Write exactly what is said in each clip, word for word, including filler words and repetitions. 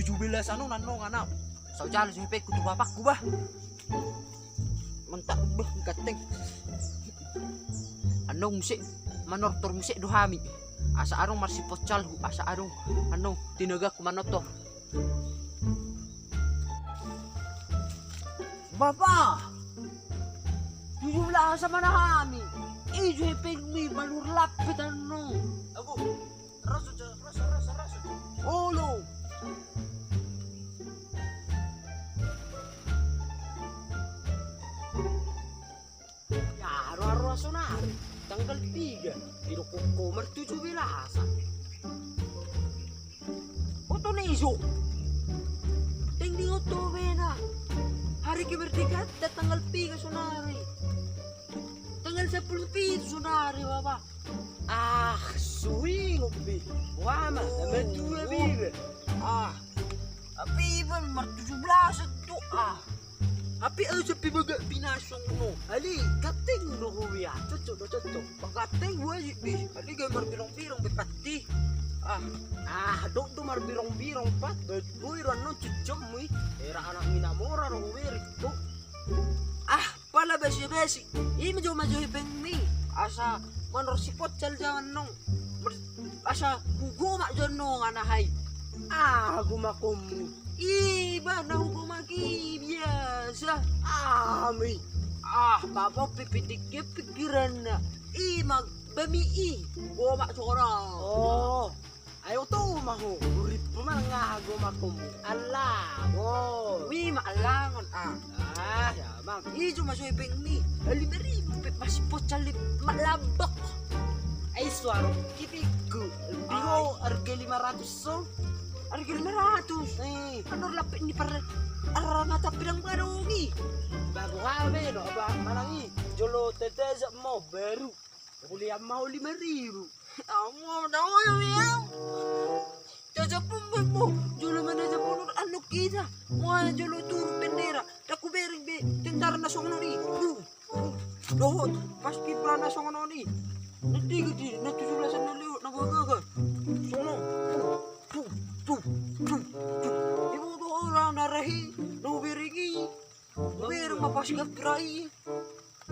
Tujuh belasan on annon, anak. Sai jalo jo hepengku tu bapakku, bah. Mantap, bah, ganteng. Annon muse, manortor muse do hami. Asa adong marsipotsalhu, asa adong annon tinagaku manortor. Bapa, tujuh belasan ma na hami. I jo hepengmi, balur lampet annon. Abu, raso jo, raso, raso, raso jo. Olo. Ya, aro-aro sonari. Tanggal tiga. Didokkon ho martujuh belasan. Oto na iso. Teng di oto bena. Hari kemerdekaanta tanggal tiga sonari. Tanggal sepuluh pitu sonari, bapa. Ah, suingot be. Wama, nama tua be. Ah. Tapi iba martujuh belasan tu, ah. Tapi au sampe bagak pinasong no. Ali, ganteng do ho be, ah. Cocok do, cocok. Ganteng wajib be. Ali, ga marbirong-birong be pasti. Ah. Ah, dok do marbirong-birong pat. Boi do annon cucommu i. Era anak mina mora do ho be, Riko. Ah, pala basi-basi. I ma jo, ma jo hepengmi. Asa manortor sipotsal jo annon. Asa hugomak jo annon, anak ai. Ah, gomakonmu. Iba na hugomak i biasa. Ah, mi. Ah, bapa pe pendek dia pikiranna. I ma bami i. Gomak songon on. Oh. Ai oto ma ho, urippu ma nang aha gomakonmu. Allangon. Ui ma allangon, ah. Ah, ya, Bang. I jo ma jo hepengmi. Lima ribu pe masih pocal li mak lambok. Ai suaro kipikku. Ai. Biho harga lima ratus so. Harga lima ratus. Eh. Kan or lapik ni par arana tapi dang badongi. Bago hame do, apa manang i. Jolo tetezak mo baru. Kuliah mau lima ribu. Amu, amu, amu, amu. Jaja pun, pun, pun. Jolo mana jaja pun, anu kita. Wah, jolo turun bendera. Daku bereng be, tentara nasional i. Dohot, pas Kibra nasional i. Nanti gede, nanti sudah sana liu, na gaga. Sono. Tu, tu, tu, tu, tu. Ibu tu orang narahi, no bereng i. Bereng ma pas Kibra i.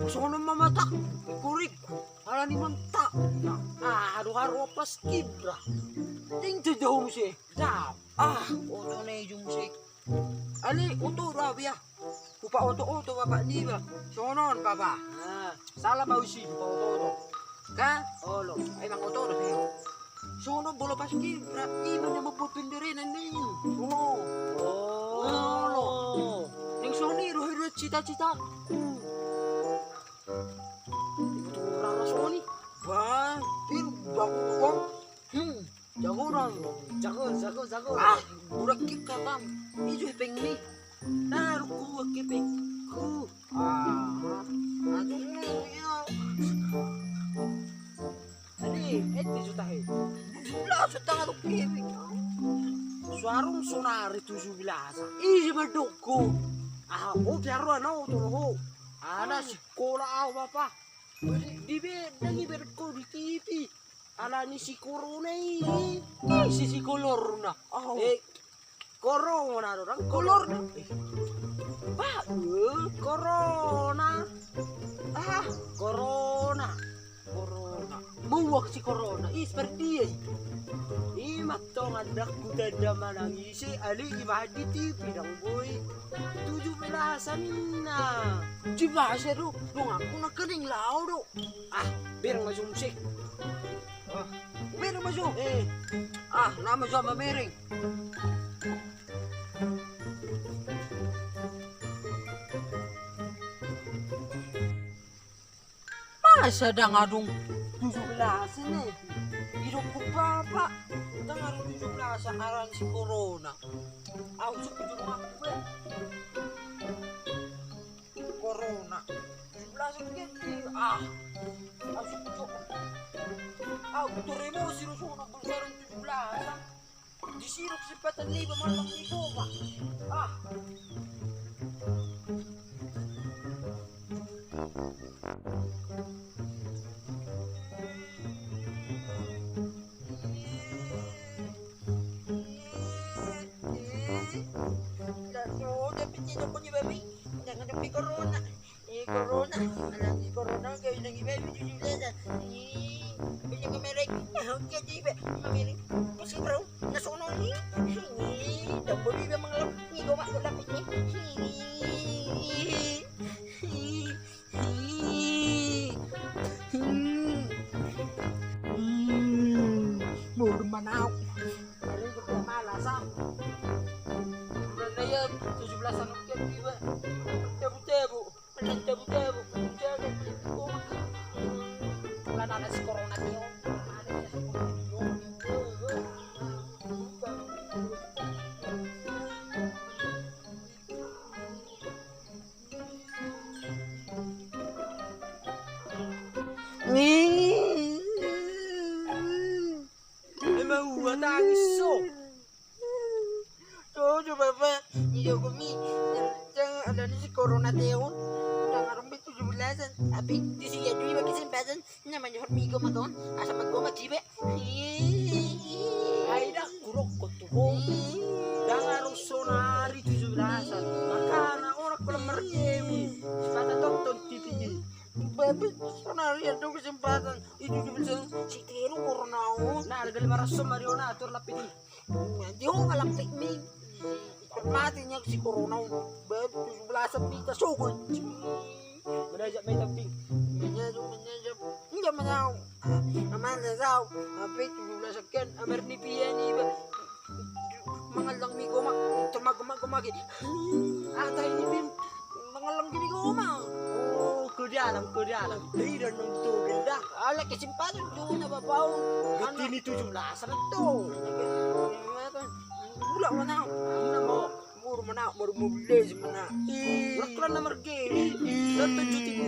Songon ma matak, korik, alani mantap. Ah, aduh, haru pas Kibra. Ting jauh muse. Jauh. Ah, oto na ijo muse. Ali, oto do abia. Hupa oto-oto bapak niba. Songon on, papa. Ah. Salah bau si hupa oto-oto. Kan? Olo. Ai mang oto do sio. Sono bolo pas Kibra, ima na mambuat penderenan ni. Sono. Oh. Olo. Yang soni roh roh cita-cita. Itu rara soni. Bang, pir bang bang. Hmm. Jago orang. Jago, jago, jago. Ah, burak kita bang. Ijo peng ni. Taruh ku ke peng. Ku. Ah. Aduh, ya. Ade, ente jo tahe. Tujuh belas so tanggal oke. Suarung sonari tujuh belas. Isi badokku. Ah, oke, aro ana oto ho. Ana sikola au bapa. Di be, dangi berko di T V. Alani si corona i. Isi si kolorna. Oh. Eh, Corona do, dang kolorna. Pak, eh, corona. Ah, corona. Corona. Muak si corona. Ih, seperti i. Ima tong andakku tanda manang ise, ali ima di T V dang boi. Tujuh belasan na. Tujuh belasan do. Dong aku na kening lao do. Ah, bereng ma jo muse. Ah, bereng ma jo. Eh. Ah, nama jo ma bereng. Masa dang adong tujuh belas ini? Hidup ku bapak. Dang adong tujuh belas aran si corona. Au suk jurung aku be. Corona. Tujuh belas ini, ah. Au suk jurung. Au tur emosi ro sono bulu sarung tujuh belas. Disiruk sipatan ni ba malam ni koma. Ah. Ngadok di corona. Eh, corona. Ala di corona, kau inang iba, iba tujuh belasan. Ih, punya kamera. Ah, oke, di iba. Kamera. Pasti bro. Nasono ni. Ih, tak boleh iba mengelap. Ni, gua mak, gua lapis ni. Ih. Ih. Ih. Hmm. Hmm. Bodoh mana? Paling gua malas, ah. Udah ya, tujuh belasan oke, iba. Tebu-tebu. Tebu-tebu. Jaga. Bulan ada si corona, Tio. Emang gua tangis, so. Tujuh belasan. Iya, gua mi. Jangan ada di si corona, Tio. Jangan rumit tujuh belasan. Tapi di si ya dulu bagi kesempatan. Namanya hormi gua mah, Tio. Asal mah gua mah jibe. Ai dah kurok kau tu gua. Jangan harus sonari tujuh belasan. Makana orang kalau mergemi. Sepatah tonton T V. Babi, sonari ada kesempatan. Itu juga bisa si Teru corona on. Nah, ada lima ratus sama Riona atur lapit ni. Nanti ho ngalapik ni. Mati nyak si corona on. Babi, tujuh belasan mita sogol. Menajak main tamping. Menajak, menajak. Enggak menau. Aman ya tau. Tapi tujuh belasan kan amar ni pia ni, Bang. Mangallang ni goma, toma goma goma ge. Ata ini pin mangallang gini goma. Oh, ke dalam, ke dalam. Tidak nonton dah. Ala kesempatan tu na babau. Ini tujuh belasan tu. Bulan mana? Mana mau? Mur mana? Baru mau beli mana? Ih. Udah keluar nomor game. Nonton J T V.